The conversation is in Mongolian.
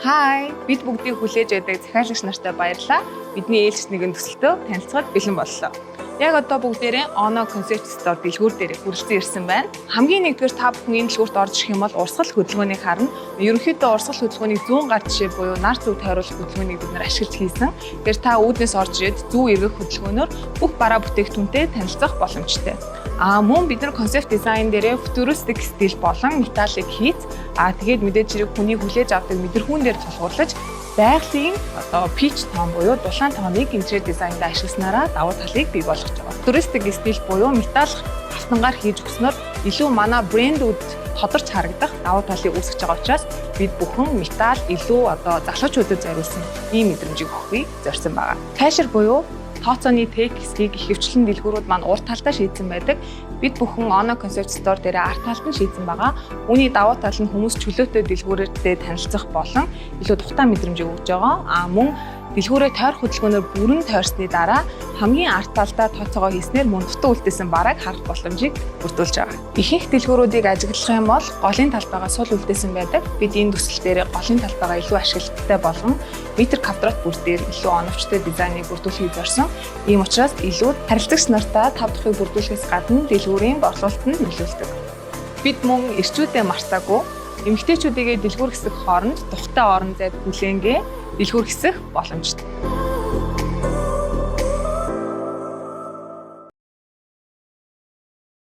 Хай, бид бүгдийг хүлээж байдаг захиалагч нартай баярлалаа. Бидний ээлжит нэгэн төсөлтөө танилцахад бэлэн боллоо. Яг одоо бүгдээрээ Ono Concept Store дэлгүүр дээр хүрэлцэн ирсэн байна. Хамгийн нэгдүгээр та бүхэн энэ дэлгүүрт орж ирэх юм бол урсгал хөдөлгөөнийг харна. Ерөнхийдөө урсгал хөдөлгөөнийг зүүн гар тишээ буюу нар зүг тойруулах хөдөлгөөнийг бид нар ашиглаж хийсэн. Тэгэхээр та үүднээс орж ирээд зүү эргэх хөдөлгөөнөөр бүх бараа бүтээгдэхүүнтэй танилцах боломжтой. А мөн бид нар concept дизайн дээрээ futuristic стил болон металлик хийц, тэгээд мэдээж хэрэг хүний хүлээж авдаг мэдрэхүйн дээр тулгуурлаж байгалийн одоо peach tone буюу дулаан тоныг интерьер дизайнд ашигласнараа давуу талыг бий болгож байгаа. Futuristic стил буюу металл хавтангаар хийж өгснөөр илүү манай брэндүүд тодорч харагдах давуу талыг үүсгэж байгаа учраас бид бүхэн металл илүү одоо залуучуудад зориулсан ийм мэдрэмжийг өгөхийг зорьсон байгаа. Cashier буюу тооцооны tech хэсгийг ихэвчлэн дэлгүүрүүд маань урд талдаа шийдсэн байдаг. Бид бүхэн Ono Concept Store дээр ард талд нь шийдсэн байгаа. Үүний давуу тал нь хүмүүс чөлөөтэй дэлгүүртэй танилцах болон илүү тухтай мэдрэмжийг өгж байгаа. А мөн дэлгүүрээ тойрох хөдөлгөөнөөр бүрэн тойрсны дараа хамгийн ард талдаа тооцоогоо хийснээр мөн дутуу үлдээсэн барааг харах боломжийг бүрдүүлж байгаа. Ихэнх дэлгүүрүүдийг ажиглах юм бол голын талбайгаа сул үлдээсэн байдаг. Бид энэ төсөл дээр голын талбайгаа илүү ашиглалттай болгон метр квадрат бүр дээр илүү оновчтой дизайныг бүрдүүлэхийг зорьсон. Ийм учраас илүү харилцагч нартаа тав тухыг бүрдүүлэхээс гадна дэлгүүрийн борлуулалтанд нөлөөлдөг. Бид мөн эрчүүдээ мартаагүй, эмэгтэйчүүдийгээ дэлгүүр хэсэг хооронд тухтай орон зайд хүлээнгээ дэлгүүр хэсэх боломжтой.